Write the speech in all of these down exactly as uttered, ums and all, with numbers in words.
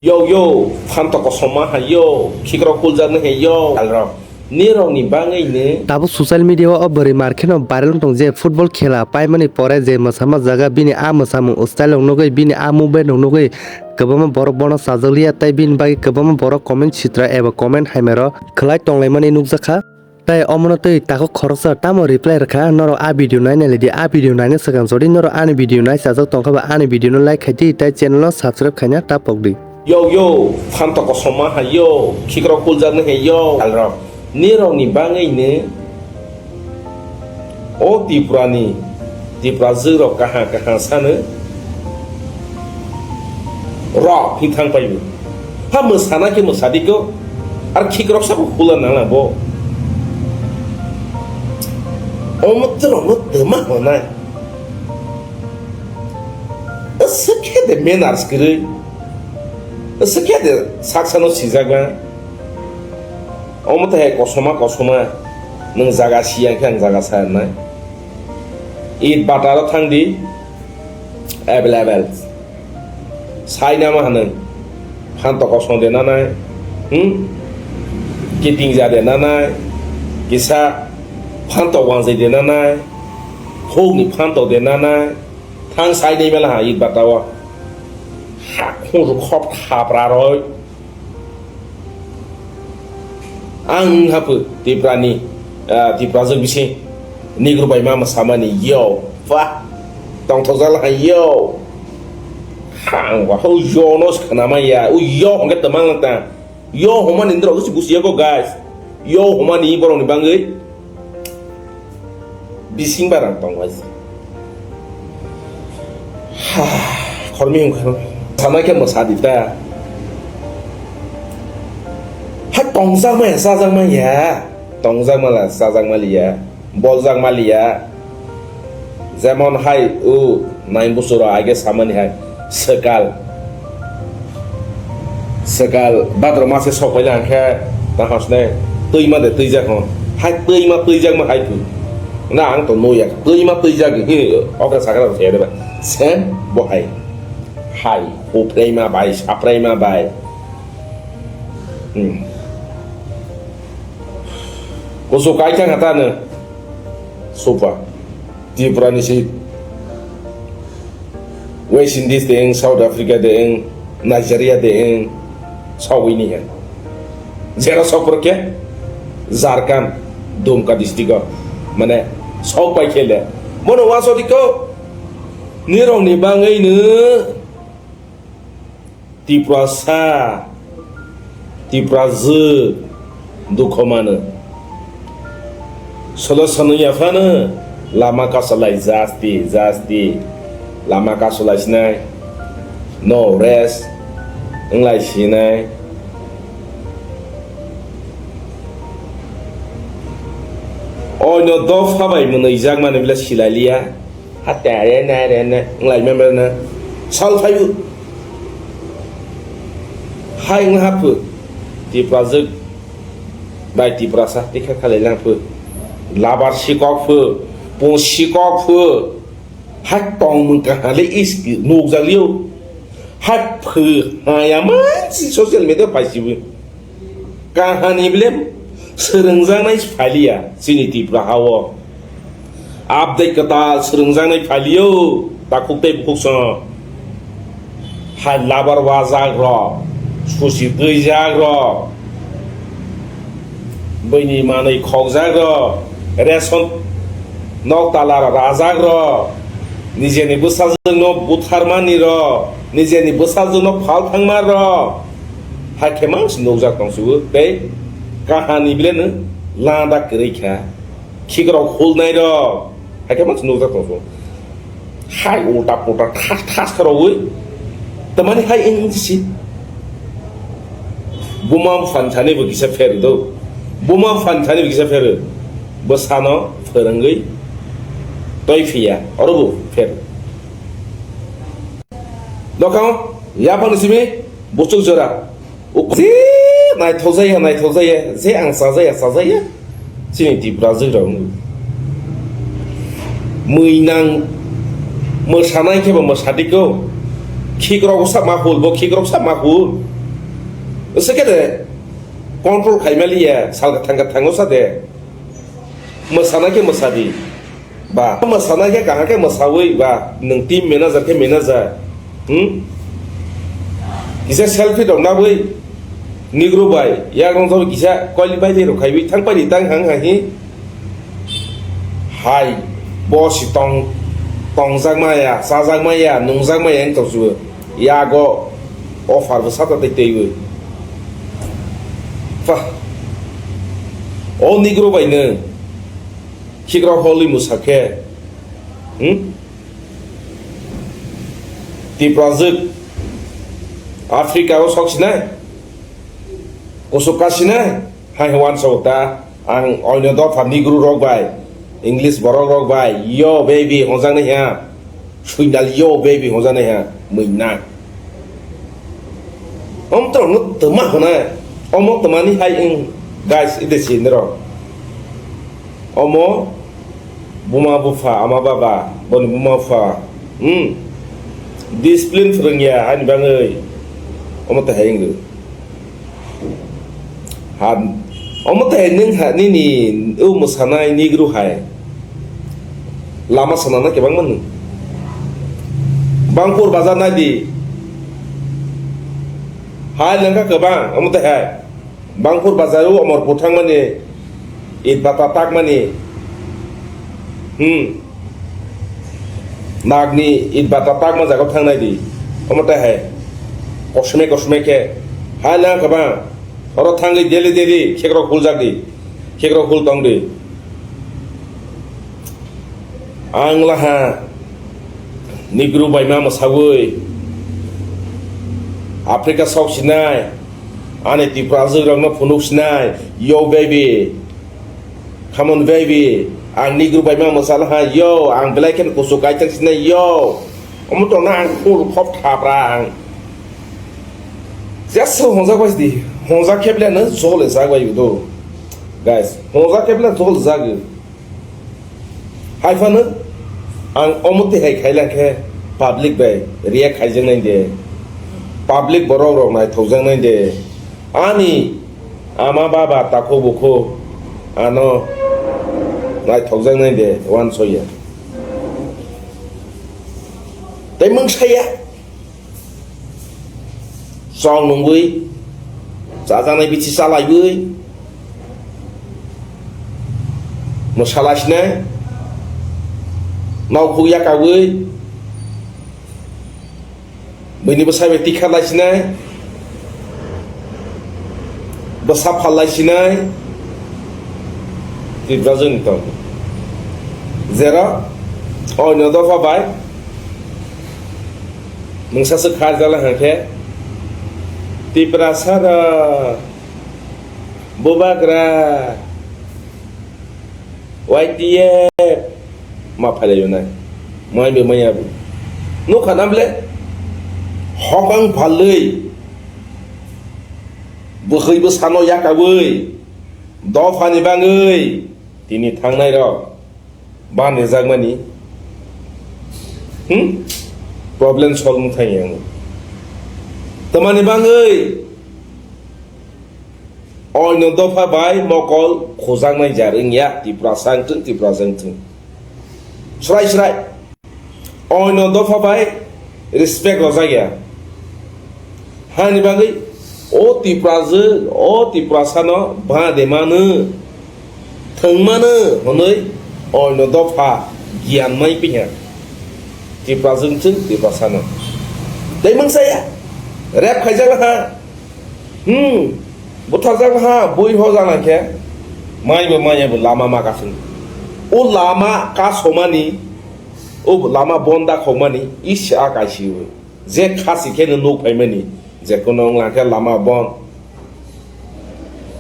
Yo, yo, phanto kosoma hai yo, khikrok kuljaknai hai yo, alrok. Nirokni bangwi ni. Tabuk social media o bwrwi mar kheno viral wng tong je football khela paimani pore je mwsama jaga bini a mwsamung style rok nugwi bini a movement rok nugwi kwbangma borok bono chajakliya tei bini bagwi kwbangma borok comment sitra eba comment haimero khwlai tonglaimani nukjakha. Tei omono twi takhuk khoroksa tamo reply rwkha, norok a video naina lidi, a video naina swkang jodi norok ani video nai chajak tongkha ba ani video no like khai di tei channel no subscribe khaina ta pok di. Yo, yo, phanto kosoma hai yo, khikrok kuljaknai hai yo, alrok. Nirokni bangwi ni o Tripura ni, Tripura jwk rok kaha kaha sano. Rok hi thang pai bo. Ha mwsana khe mwsadi ko. Ar khikrok sabo khula nang bo. Omo tro mo tma honai. Aswk khe de manners kwrwi. Aswk khe de saksano sijakna. Omo tei hai kosoma kosoma. Nwng jaga siya khe ang jaga sa nai. It bataro thang di. Available. Sainama hwnwi phanto kosong de nanai, hmm? Kitingja de nanai, kisa phanto wangjai de nanai, hukni phanto de nanai, thang sainai mela ha it batao. Ha khunju khop thapra roi. Ang wngha pho Tiprani, ah, Tiprajwk bisi Negro bai ma mwsamani yo. Wah, tongthokjak lai yo. Hang ba ho yo no se khwnama ya. U yo hwnkhe twmang ta. Yo hwnmani ndrok se busiya ko guys. Yo hwnmani borokni bangwi. Bising barang tong bai se. Khormi hwnkha. Sana khe mwsa di ta. Ha tongjak maya, chajak maya. Tongjak mala, chajak maliya. Boljak maliya. Jemon hai u nine bosor age samani hai. Swkal. Swkal badrok mase sok paila hwnkhe ta hasne twima de twijak hwn. Hai twima twijakma hai tu. Na ang to nuya twima twijak hi okra sakra rok thaya deba. Sem bo hai. Hai uphreima bai saphreima bai. Hmm. Kusu kai thang hata no. Supa. Tripura ni si West Indies de eng, South Africa de eng, Nigeria de eng, sawi ni hen. Jera sopor ke Jharkhand, Dumka district o, mane, sok pai khele. Mono waso diko, nirok ni bangwi no Tiprasa, Tiprajwk dukho mano. Solo sanu yaphano lama kasalai jasti, jasti. Lama kasalai sinai. No rest. Wnglai sinai. Oino dopha bai mwnwijak mani bile silai liya. Hata re na re na nglai member na sal phayu. Hai wng haphu Tiprajwk bai Tiprasa tikha khalai lang phu. Labar sikok phu, pung sikok phu. Hai tongmung kahale is nukjak liyo. Hai phu haya mansi social media paisibu. Kahani bile swrwngjaknai phaliya chini Tripura hao. Update kwtal swrwngjaknai phaliyo takhuk tei bukhuk song. Hai labar wajak rok, susi twijak rok, bini manwi khokjak rok, ration nok tala rok rajak rok, nijeni bwsajwk no butharmani rok, nijeni bwsajwk no phal thangma rok. Hakhe mang se nukjak tong sugo tei kahani bile no lada kwrwi kha. Khikrok hulnai rok hakhe mang se nukjak tong sugo. Hai ulta pulta thas thas kha rogwi. Tamani hai wng si. Buma phan thani bo kisa pheru do. Buma phan thani bo kisa pheru. Bo sano phwrwngwi toi phiya. Oro bo pheru. Dokhano yaphang simi buchuk jora. Uk-, je naithok jaya, naithok jaya, je ang chajaya, chajaya. Chini Tripura jwk rok wngwi. Mui nang mwsanai khe bo mwsadi ko. Khikrok sa ma hul, bo khikrok sa ma hul. Ese khe de control khai maliya, sal ka thang ka thango sa de. Mwsana khe mwsadi. Ba, mwsana khe kaham khe mwsawi ba, nwng team manager khe manager. Hmm? Kisa selfie rok nabwi, Negro bai, yak rong jawi kisa koili bai rok khaiwi thang pai tang hang hai. Hai, bo si tong, tongjak maya, chajak maya, nungjak maya wng tong su. Yago offer bo sata tei teiwi. Pah. O Negro bai nwng. Khikrok holi mwsa khe. Hmm? Tiprajwk Africa o sok sinai. Kusuk ka sinai. Hai hwan sok ta. Ang oino dopha Negro rok bai. English borok rok bai. Yo baby honjak nai ha. Suinal yo baby honjak nai ha. Mui na. Om tong no toma honai. Omo tomani hai ing. Guys, ide si nero. Omo buma bupha, ama baba, boni buma bupha. Hmm. Discipline phwrwngya ani bagwi. Omo tahai wngwi. Ha, omo tahai nwng ha, nini o mwsanai Negro hai. Lama sana na kebang manu. Bangpur bazar nai di. Hai langka kebang, omo tahai. Bangpur bazar o Omorpur thangmani, it bata takmani, hmm, nagni it bata takma jaga thangnai di, omo tei hai, kosme kosme khe, hai lang kwbang, oro thangwi daily daily khekrok huljak di, khekrok hul tong di. Ang laha Negro baima mwsawi Africa sok sinai, ani Tiprajwk rokno phunuk sinai, yo baby, come on baby, ang Negro baima mwsa laha, yo, ang belai khe kuchuk kaithang sinai, yo, omo tongna ang full khop thapra ang. Just hongjak bai di, hongjak khe belai no jole jak bai do, guys, hongjak khe belai jole jak. Hai phano ang omo twi hai khai lang khe public bai react khaijak nai de, public borok rok naithok jak nai de, ani ama baba takhuk bukhuk ano naithok jak nai de, uansoya tei mungsa ya. Chong nungwi, chajaknai bithi chalaiwi, mwsalaisinai, nokhuk yakawi, buini bwsai bai tikha laisinai. Bwsa phalai sinai Tiprajwkni tong. Jera oino dopha bai mungsa swk kharjala hwnkhe Tiprasa rok, Bubagra, Y T F ma phailai nai. Mai be maya bu. Nukha na ble? Hokang phalwi. Bwkhwi bwsano yakawi. Dophani bangwi. Tini thangnai rok. Bani jakmani. Hmm? Problem solve thang yang. Tamani bangwi. Oino dopha bai mokol khujaknai jar wngya, Tiprasa wngthwng, Tiprasa wngthwng. Srai srai. Oino dopha bai respect rwjakya. Hani bagwi o Tiprajwk, o Tiprasano bade mano, thwng mano hwnwi oino dopha giyan mai piya. Tiprajwk wngthwng, Tiprasano. Tei mungsaya. Rep khaijak ha. Hmm, butharjak ha, bui ho jana khe, mai bo maya bo lama ma kasung. O lama kasomani, o lama bonda khokmani, isa kaisi o. Je khasi khe no nuk phaimani, je kono wngla khe lama bon.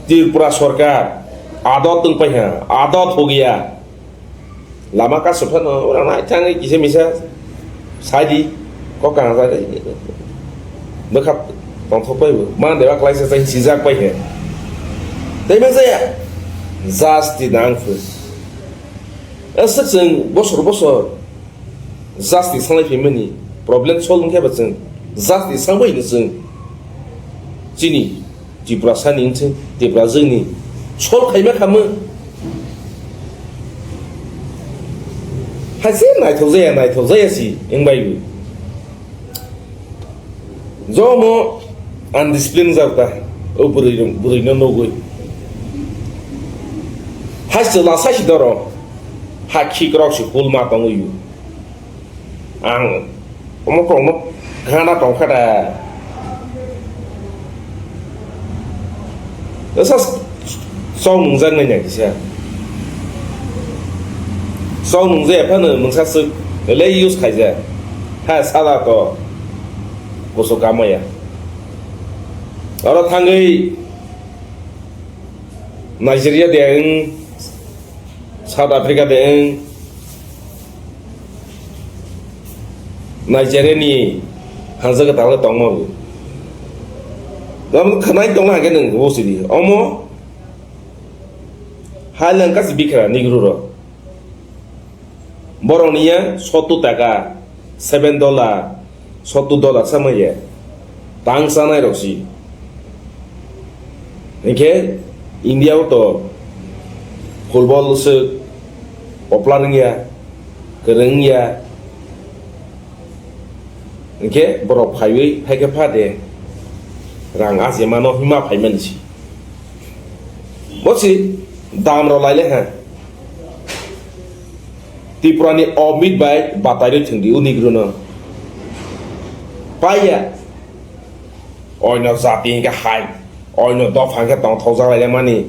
Tripura sorkar, adot tong pai ha, adot ho gaya. Lama kasu phano ora nai thangwi kisa misa saidi kok kana jai bwkha tongthok pai bo man deba klaisa chai sijak pai he tei ma jaya just di nang phu aswk chwng bosor bosor just di sanglai phimani problem solve wngkhe ba chwng Just ni sangbai ni chwng chini Tiprasani wngthwng, Tiprajwkni sol khaima khamwi. Haise naithok jaya, naithok jaya si wngbai bo. Jomo undiscipline jak ta, o bwrwi, bwrwino nugwi. Haste lasa si doro, ha khikrok si hul ma tongwi. Ang omo tongno gana tongkha da. Esa song nungjak nai nai kisa. Song nungjak phano mungsa swk le use khaijak. Ha sala to kusu kamaya. Oro thangwi Nigeria de wng, South Africa de wng, Nigeria ni hansa kwtal tongma bo. Gam khwnai tongna hake nung bo sidi. Omo hai lang kasi bikra nigru ro. Borok ni ya sotto taka, seven dollar, sotto dollar sama ya. Tang sanai rok si. Hinkhe India o to football se popular wngya, kwrwng wngya. Hinkhe borok phaiwi phaikhe pha de rang aje mano hima phaimani si. Bo si dam rok laile ha. Tripura ni Omit bai batai rwi thwng di unigru no. Paiya. Oino jati hinkhe hai, oino dopha hinkhe tongthokjak laimani.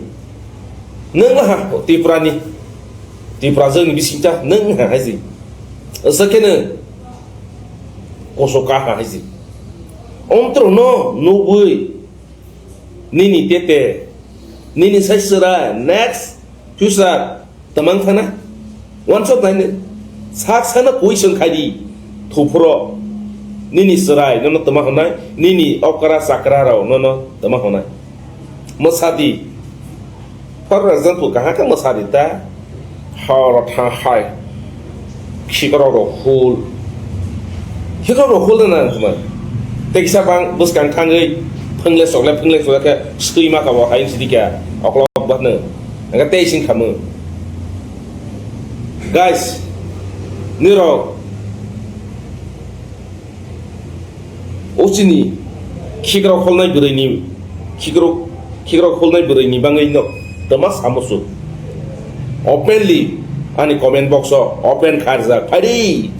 Nwng ha Tripura ni, Tripura jwkni bisingta nwng ha hai si. Aswk kheno kosok ka ha hai si. Omtro no nugwi nini tete, nini sai chwrai, next future, tamang thana. Wansok naini. Sak sana question khai di. Thuphuro. Nini chwrai, nono tama honai. Nini okra chakra rao, nono tama honai. Mwsadi. For example, kaha ka mwsadi ta. Horo tha hai. Khikrok rok hul. Khikrok rok hul na nang tuma. Teksa bang bwskang thangwi phwngle chokle, phwngle chokle khe swi ma kabo hai sidi kya. Oklok bat no. Angka tei sing khamu. Guys, nirok uchini khikrok holnai bwrwini, khikrok, khikrok holnai bwrwini bangwi no tama samusu. Openly ani comment box o open kharjak. Phaidi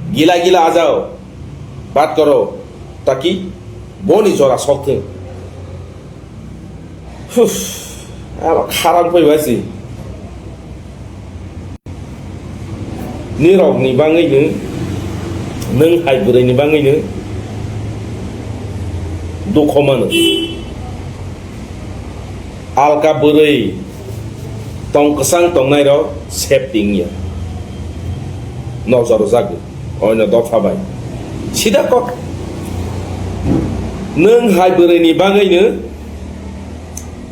gila gila ajao bat koro taki boni jora sok thung. Huf, abo kharang phai bai si. Nirok ni bangwi no, nwng hai bwrwi ni bangwi no dukho mano. Alka bwrwi tong kwchang tongnai rok safety wngya. Nojor rwjak oino dopha bai. Sida kok. Nwng hai bwrwi ni bangwi no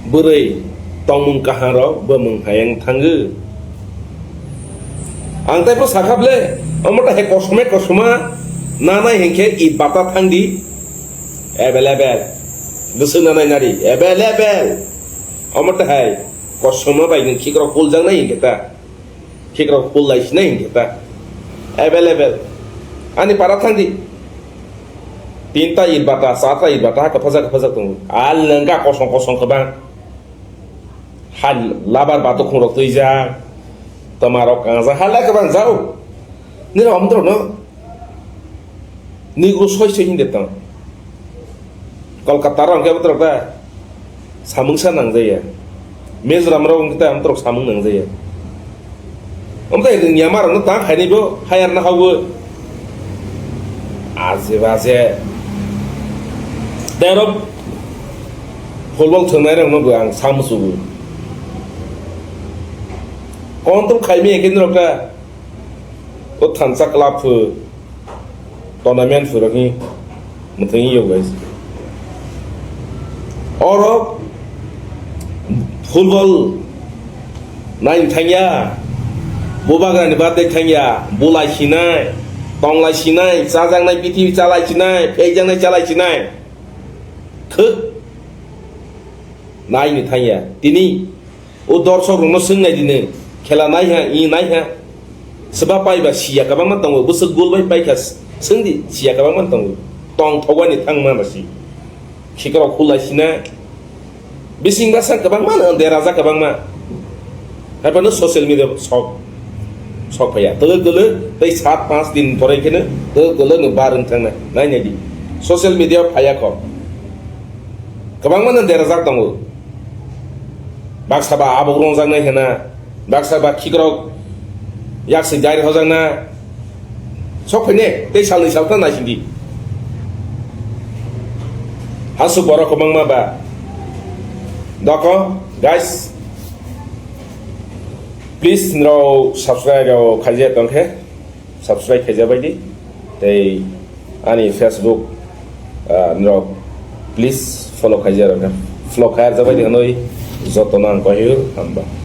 bwrwi tongmung kaham rok bwmwng hayang thango. Ang taibo sakha ble, omo ta he kosome kosoma nanai hinkhe i bata thangdi available. Bwswk nanai nari available. Omo ta hai kosoma bai nwng khikrok puljak nai hinkhe ta. Khikrok pul lai sinai hinkhe ta. Available. Ani para thangdi. Tinta it bata, chata it bata, ha kwphajak kwphajak tongo. Al nangka kosong kosong kwbang. Ha labar bato khungrok twijak. Tomarok kangjak. Ha lai kwbang jao. Nini omdro no. Nigro soi soi hinde tong. Kolkata rok hwnkhe botrok ta samung sa nangjaya. Mizoram rok wngkhe ta botrok samung nangjaya. Omo tai rwngya ma rokno ta khainai bo hayar na hawo. Aje baje. Terok football thwngnai rokno bo ang samusugo. Control khaimaya khe norok ta o thansa club phu. Tournament phurokni mwthangwi yokbai. Oro football naini thangya, bubagrani birthday thangya, bulai sinai, Tonglai sinai, chajaknai, bithibi chalai sinai, pheijaknai, chalai sinai. Thwk. Naini thangya. Tini o dorsokrokno swngnai dini. Khela naiha, i naiha. Swba paiba siya kwbangma tongo. Bwswk gol bai paikha, swngdi siya kwbangma tongo. Tongthogani thangma ba si. Khikrok khulai sina. Bising basa kwbangma no derajak kwbangma. Haiphano social media sok, sok phaiya. Twlwk twlwk tei sat panch din pore kheno twlwk twlwk no bar wng thangna. Nai nai di. Social media phaiya kho. Kwbangma no derajak tongo. Baksa ba abok rongjaknai hena. Baksa ba khikrok yak se jari hojak na sok phai ne tei salni salta nai sindi. Hasu borok kwbangma ba doko, guys, please nrao subscribe rao khaijak tongkhe subscribe khaijak bai di tei ani Facebook, ah, nrao please follow khaijak rok follow khaijak bai di hanoi joto nang koi hamba.